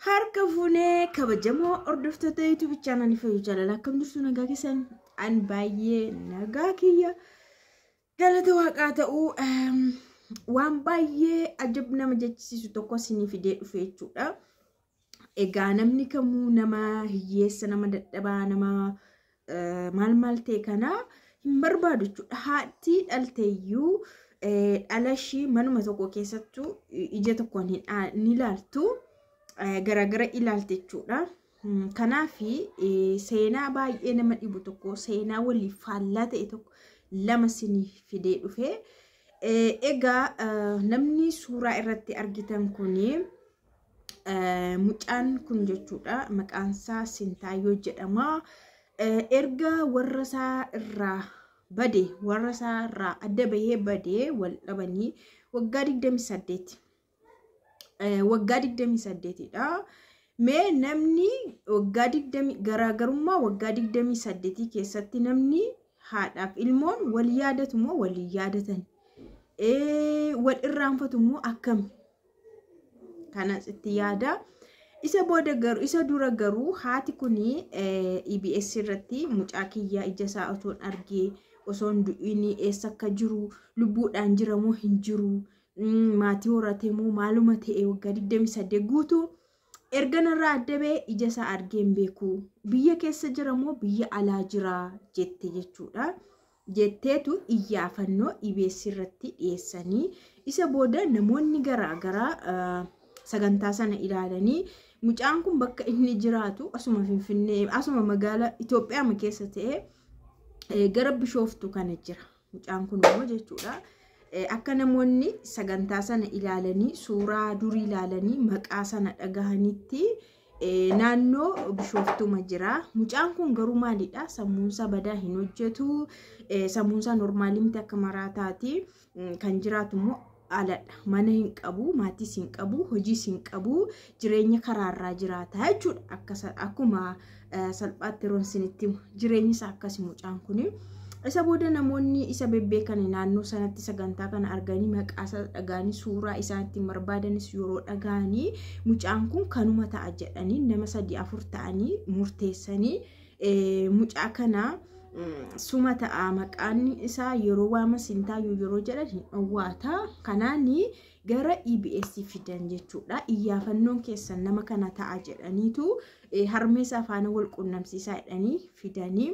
Harka fuunee kabajamoo hordoftoota YouTube chaanaalii Fayyuu Jaalala, akkam jirtu? Nagaa keessan? An baay'ee nagaa kiyya, galata waaqaa ta'uu. Waan baay'ee ajab nama jechisiisu tokko isinii fidee dhufe jechuudha. Egaa namni kamuu nama hiyyeessa, nama dadhabaa, nama maal maal ta'e kana hin barbaadu jechuudha. Haati dhalteeyyuu dhala ishii manuma tokko keessattuu ija tokkoon hin ilaaltu, garaagara ilaalte jechuudha. Kanaaf seenaa baay'ee nama dhibu tokko, seenaa waliif faallaa ta'e tokko lama isinii fidee dhufe. Egaa namni suuraa irratti argitan kuni, mucaan kun jechuudha, maqaansaa Sintaayyoo jedhama. Erga warra isaa irraa bade, warra isaa irraa adda bahee badee wal dhabanii waggaa 28. Waggaa 28dha. Mee namni waggaa 20, garaagarummaa waggaa 28 keessatti namni haadhaaf ilmoon wal yaadatu moo wal yaadatan? Wal irraanfatu moo akkami? Kanas itti yaada. Isa booda garuu, isa dura garuu haati kuni EBS irratti mucaa kiyyaa ija isaa osoo argee osoo hin du'in, eessa akka jiru, lubbuudhaan jira moo hin jiru, maatii horate moo maaluma ta'e, waggaa 28 guutuu erga narraa adda ba'ee ija isaa argee hin beeku, biyya keessa jira moo biyya alaa jira jette jechuudha. Jetteetu iyyaafannoo EBS irratti dhiyeessanii, isa booda namoonni garaa garaa sagantaa sana ilaalanii mucaan kun bakka inni jiraatu asuma Finfinnee, asuma magaalaa Itoophiyaa keessa ta'e, gara Bishooftuu kana jira mucaan kun immoo jechuudha. Akka namoonni sagantaa sana ilaalanii, suuraa durii ilaalanii, maqaa sana dhagahanitti naannoo Bishooftuma jira. Mucaan kun garuu maalidha? Sammuunsaa badaa, hin hojjetu. Sammuunsaa normaalii miti, akka maraataati. Kan jiraatu immoo aladha. Mana hin qabu, maatiis hin qabu, hojiis hin qabu, jireenya karaarraa jiraata jechuudha. Akkuma salphaatti yeroo isinitti jireenyi isaa akkasi mucaan kuni. Isa booda namoonni isa bebbeekan naannoo sanatti sagantaa kana arganii, maqaa isaa dhaga'anii, suuraa isaan ittiin barbaadanis yeroo dhaga'anii, mucaan kun kanuma ta'a jedhanii nama sadii afur ta'anii murteessanii, mucaa kana suma ta'a, maqaan isaa yeroo waama Sintaayyoo yeroo jedhan hin dhowwaata. Kanaan gara EBS fidan jechuudha. Iyyaafannoon keessan nama kana ta'a jedhaniitu harmee isaa faana wal qunnamsiisaa jedhanii fidanii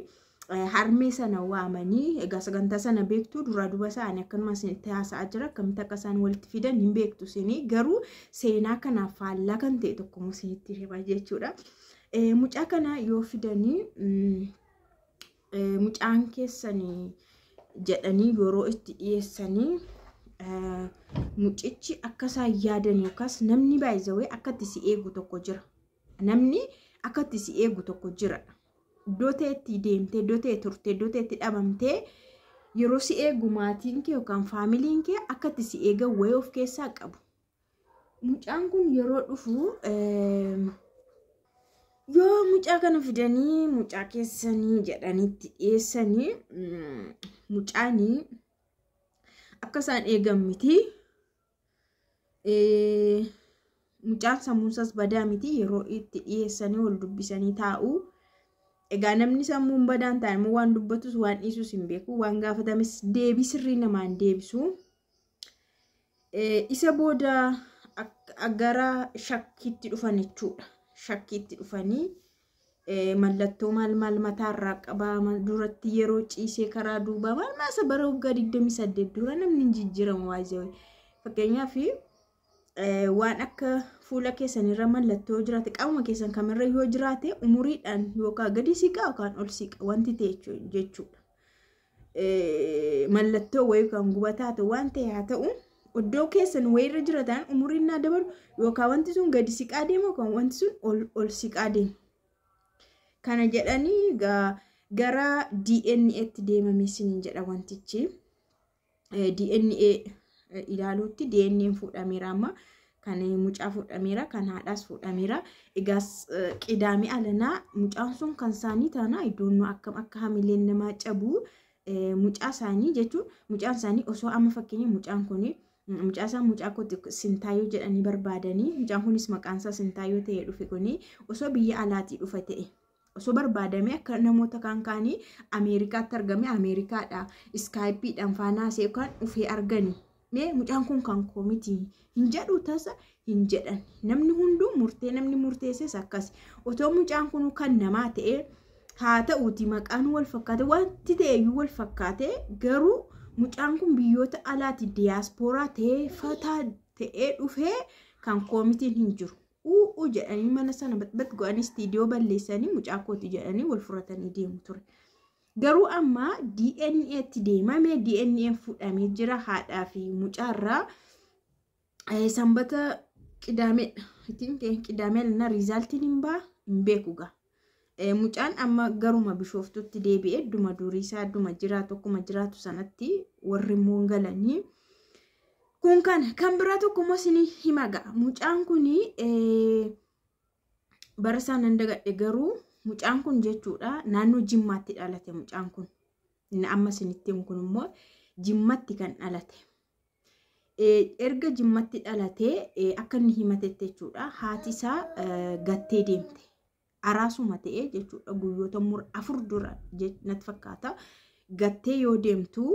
harmee sana waamanii. Egaa sagantaa sana beektu, duraa duba isaanii akkanuma isinitti haasa'aa jira. Akkamitti akka isaan walitti fidan hin beektu isinii, garuu seenaa kanaaf faallaa kan ta'e tokko isinitti hima jechuudha. Mucaa kana yoo fidanii, mucaan keessanii jedhanii yeroo itti dhiyeessanii, mucichi akka isaan yaadan yookaas namni baay'izawee akka itti si eegu tokko jira. Namni akka itti si eegu tokko jira. Iddoo ta'etti deemtee, iddoo ta'e turtee, iddoo ta'etti dhabamtee yeroo si eegu maatiin kee yookaan faamiliin kee akka itti si eegan wayii of keessaa qabu. Mucaan kun yeroo dhufu, yoo mucaa kana fidanii mucaa keessanii jedhanitti dhiyeessanii, mucaanii akka isaan eegan miti. Mucaan sammuunsaas badaa miti, yeroo itti dhiyeessanii wal dubbisanii taa'u. Egaa namni sammuun badaan ta'an immoo waan dubbatus waan dhiisus hin beeku, waan gaafatames deebii sirrii namaan deebisu. Isa booda gara shakkiitti dhufan jechuudha. Shakkiitti dhufanii mallattoo maal maal mataarraa qabaa, duratti yeroo ciisee karaa duubaa maal maal, isa bara waggaa 28 dura namni hin jijjiiramu waayizee. Fakkeenyaaf waan akka fuula keessanirra mallattoo yoo jiraate, qaama keessan kamirra yoo jiraate, umuriidhaan yookaan gadi siqaa yookaan ol siqa wanti ta'e jechuudha. Mallattoo wayii kan gubataa ta'u waan ta'e haa ta'u, iddoo keessan wayiirra jiratan umuriin naa dabalu yookaan wanti sun gadi siqaa deema yookaan wanti sun ol siqaa deema. Kana jedhanii gara DNA'tti deemame isiniin jedha wantichi. DNA ilaaluutti DNA'n fuudhameera amma, kan mucaa fuudhameera, kan haadhaas fuudhameera. Egaa qidaamee alanaa mucaan sun kan isaanii taana iddoon akkam akka hamileen namaa cabu, mucaa isaanii jechuun, mucaan isaanii osoo amma fakkeenya mucaan kun Mucaa isaa mucaa kooti Sintaayyoo jedhanii barbaadanii, mucaan kunis maqaan isaa Sintaayyoo ta'ee dhufe kuni osoo biyya alaatii dhufa ta'e, osoo barbaadame akka namoota kaan kaanii Ameerikaatti argame, Ameerikaadha iskaayippiidhaan faanaa haasa'e yookaan dhufee argani. Mee mucaan kun kan koo miti hin jedhu, tasa hin jedhan. Namni hunduu murtee namni murteesses akkas. Otoo mucaan kun kan namaa ta'e, haa ta'uuti maqaan wal fakkaate, wanti ta'eyyuu wal fakkaate, garuu mucaan kun biyyoota alaati diyaaspooraa ta'ee fataa ta'ee dhufee kan koomitiin hin jiru. U'u jedhanii mana sana baxbat go'anii istiidiyoo balleessanii mucaa kooti jedhanii wal furatanii deemu ture. Garuu amma DNA'tti deemame, DNA fudhamee jira haadhaa fi mucaarraa. Sanbata qidaameedha. Qidaamee na riizaaltiin hin baa hin beeku gaa. Mucaan amma garuma Bishooftutti deebi'ee idduma durii isaa idduma jiraatu akkuma jiraatu sanatti warri immoo galanii. Kun kana kan biraa tokko immoo isin hima ga'a. Mucaan kun bara isaa nan dagadhe, garuu mucaan kun jechuudha naannoo Jimmaatti dhalate mucaan kun. Inni amma isinitti himu kun immoo Jimmatti kan dhalate. Erga Jimmatti dhalatee akka inni himatetti jechuudha haati isaa gattee deemte. Araasuma ta'ee jechuudha guyyoota 4 dura natti fakkaata. Gattee yoo deemtu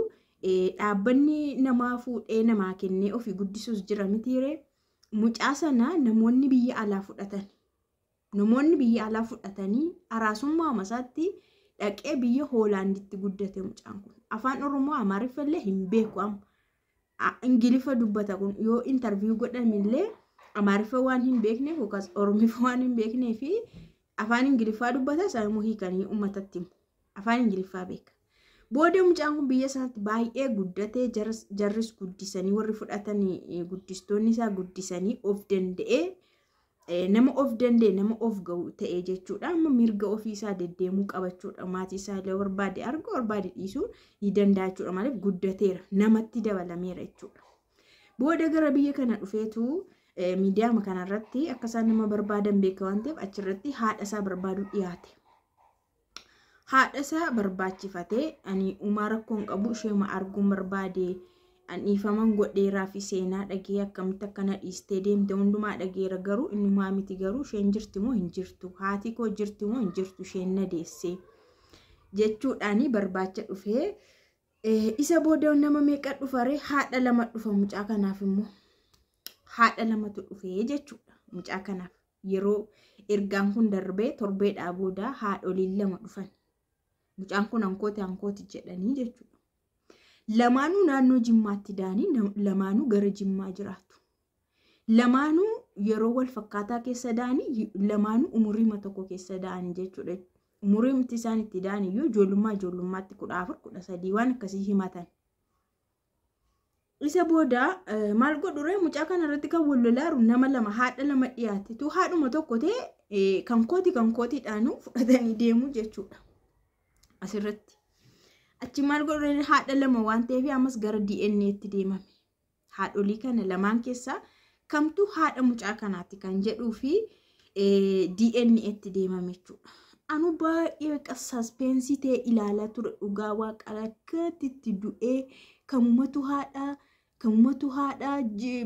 dhaabbanni namaa fuudhee namaa kennee ofii guddisuus jira mitiiree, mucaa sana namoonni biyya alaa fudhatan. Namoonni biyya alaa fudhatanii araasummaa isaatti dhaqee biyya Hoolaanditti guddate mucaan kun. Afaan Oromoo Amaariffa illee hin beeku amma. Ingiliffa dubbata kun, yoo intarviiyuu godhamillee Amaariffa waan hin beekneef yookaas Oromiffa waan hin beeknee fi afaan Ingiliffaa dubbata, isaan immoo hiikanii uummatatti himu. Afaan Ingiliffaa beeka. Booda mucaan kun biyya sanatti baay'ee guddatee, jarris guddisanii, warri fudhatanii guddistoonni isaa guddisanii of danda'ee, nama of danda'e, nama of ga'u ta'e jechuudha. Amma mirga ofii isaa deddeemuu qabachuudha. Maatii isaa illee barbaade arguu barbaade dhiisuu ni danda'a jechuudha. Maaliif guddateera, namatti dabalameera jechuudha. Booda gara biyya kana dhufeetu miidiyaa kanarratti akka isaan nama barbaadan beeka waan ta'eef achirratti haadha isaa barbaaduu dhiyaate. Haadha isaa barbaachifatee, ani uumaa rakkoon qabu, isheema arguun barbaade, ani dhiifaman godheeraa fi seenaa dhagee akkamitti akkana dhiistee deemte hundumaa dhageera, garuu innumaa miti, garuu isheen jirti moo hin jirtu, haati koo jirti moo hin jirtu, isheen na deesse jechuudhaani barbaacha dhufee. Isa booda nama meeqa dhufaree? Haadha lama dhufa mucaa kanaaf immoo. Haadha lamatu dhufee jechuudha mucaa kanaaf. Yeroo ergaan kun darbee torbeedhaa booda haadholiin lama dhufan. Mucaan kun hankooti hankooti jedhanii jechuudha. Lamaanuu naannoo Jimmaatti da'anii, lamaanuu gara Jimmaa jiraatu. Lamaanuu yeroo wal fakkaataa keessa da'anii, lamaanuu umuriima tokko keessa da'anii jechuudha. Umurii miti isaan itti da'an iyyuu ijoollummaa ijoollummaatti 14, 13 waan akkasii himatan. Isa booda maal godhure? Mucaa kana irratti kan wal lolaaru nama lama, haadha lama dhiyaate. Tu haadhuma tokko ta'e kan kooti kan kootiidhaanuu fudhatanii deemu jechuudha. Asirratti. Achi maal godhure? Haadha lama waan ta'eef ammas gara DNA'tti deemame. Haadholii kana lamaan keessaa kamtu haadha mucaa kanaati kan jedhuu fi DNA'tti deemame jechuudha. Anu baay'ee saaspeensii ta'e ilaalaa ture, dhugaa waaqa rakkatti itti du'ee kamumatu haadha kamumatu haadha.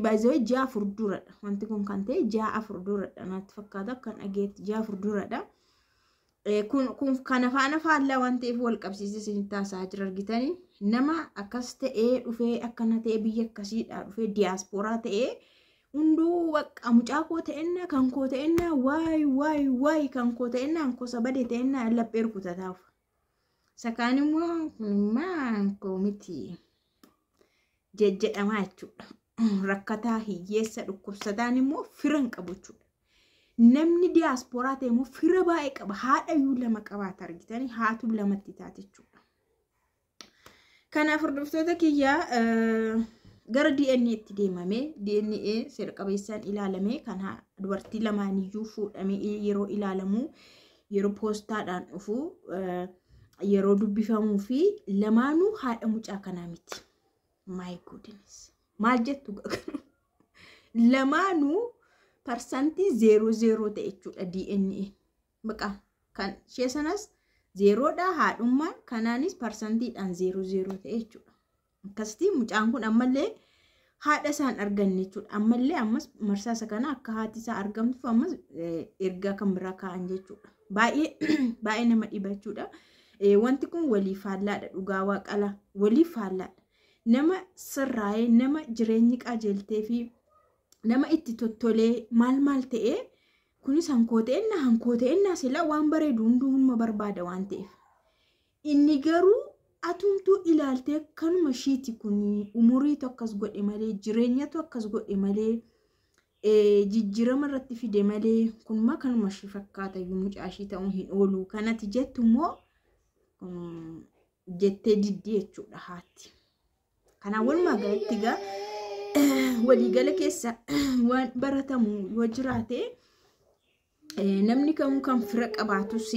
Baay'ee ji'a 4 duradha wanti kun kan ta'e, ji'a 4 duradha natti fakkaata kan dhageetti, ji'a 4 duradha. Kun kana faana faallaa waan ta'eef wal qabsiisee isin taasisaa jira argitanii, nama akkas ta'ee dhufee, akkana ta'ee, biyya akkasiidha dhufee diyaaspooraa ta'ee hunduu bakka mucaa koo ta'ennaa kan koo ta'ennaa, waay waay waay, kan koo ta'ennaa kan koo bade ta'ennaa laphee rukutataaf. Sakaan immoo kun koo miti jejjedhamaa jechuudha. Rakkataa hiyyeessa dhukkubsataan immoo fira hin qabu jechuudha. Namni diyaaspooraa ta'e immoo fira baay'ee qaba. Haadha iyyuu lama qabaata argitanii, haatu lamatti taate jechuudha. Kanaaf hordoftoota kiyyaa, gara DNA'tti deemamee DNA seera qabeessaan ilaalamee kan dubartii lamaaniyyuu fuudhamee yeroo ilaalamu, yeroo poostaadhaan dhufu, yeroo dubbifamuu fi lamaanuu haadha mucaa kanaa miti. My goodness. Maal jettu? Lamaanuu 00% ta'e jechuudha DNA. Baqa kan ishee sanas zeeroodha, haadhummaan kanaanis parsantiidhaan 0 0 ta'e jechuudha. Akkasitti mucaan kun ammallee Haadha isaan arganne jechuudha. Ammallee ammas marsaa isa kana akka haati isaa argamtuuf ammas ergaa kan biraa kaa'an jechuudha. Baay'ee baay'ee nama dhiba jechuudha. Wanti kun walii faallaadha, dhugaa waaqala walii faallaadha. Nama sirraa'ee, nama jireenyi qajeeltee fi nama itti tottolee maal maal ta'ee, kunis hankoo ta'ennaa hankoo ta'ennaa silaa waan bareedu hunduu hunduma barbaada waan ta'eef. Inni garuu atumtuu ilaaltee kanuma ishiiti, kun umuriitu akkas godhe malee, jireenyatu akkas godhe malee, jijjiirama irratti fide malee, kunuma kanuma ishii fakkaata iyyuu mucaa ishii ta'uu hin oolu. Kanati jettu immoo jettee diddi jechuudha haati. Kanaaf walumaa galatti egaa waliigala keessa waan baratamu yoo jiraate, namni kamuu kan fira qabaatus,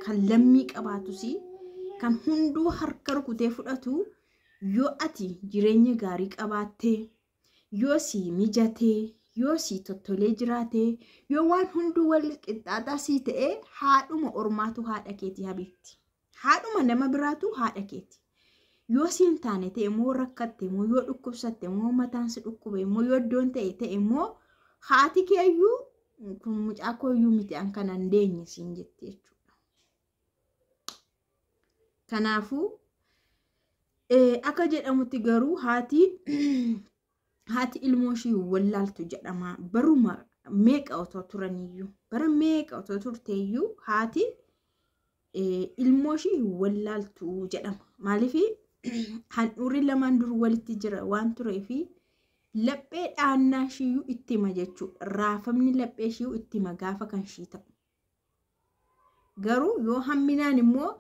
kan lammii qabaatus, kan hunduu harka rukutee fudhatu, yoo ati jireenya gaarii qabaattee, yoo si mijatee, yoo si tottolee jiraatee, yoo waan hunduu wal qixxaataa sii ta'ee, haadhuma ormaatu haadha keetii habiibti. Haadhuma nama biraatu haadha keeti. Yoo siin taane ta'e immoo, rakkatte immoo, yoo dhukkubsatte immoo, mataan si dhukkube immoo, yoo iddoon ta'e ta'e immoo, haati keeyyuu kun mucaa kooyyuu miti, an kana hin deenye siin jetti jechuudha. Kanaafuu akka jedhamutti garuu haati ilmoo ishii wallaaltu jedhama. Baruma meeqa otoo turaniyyuu, bara meeqa otoo turteeyyuu, haati ilmoo ishii wallaaltu jedhama. Maaliif handhuurri lamaan dur walitti jira waan tureefi laphee dhaannaa ishiiyyuu itti hima jechuudha. Raafamni laphee ishiiyyuu itti hima gaafa kan ishii ta'u. Garuu yoo hamminaan immoo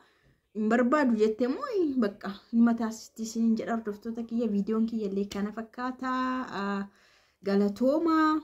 hin barbaadu jettee immoo bakka ilma taasisti isiniin jedha. Hordoftoota kiyya, viidiyoon kiyya illee kana fakkaata. Galatoomaa.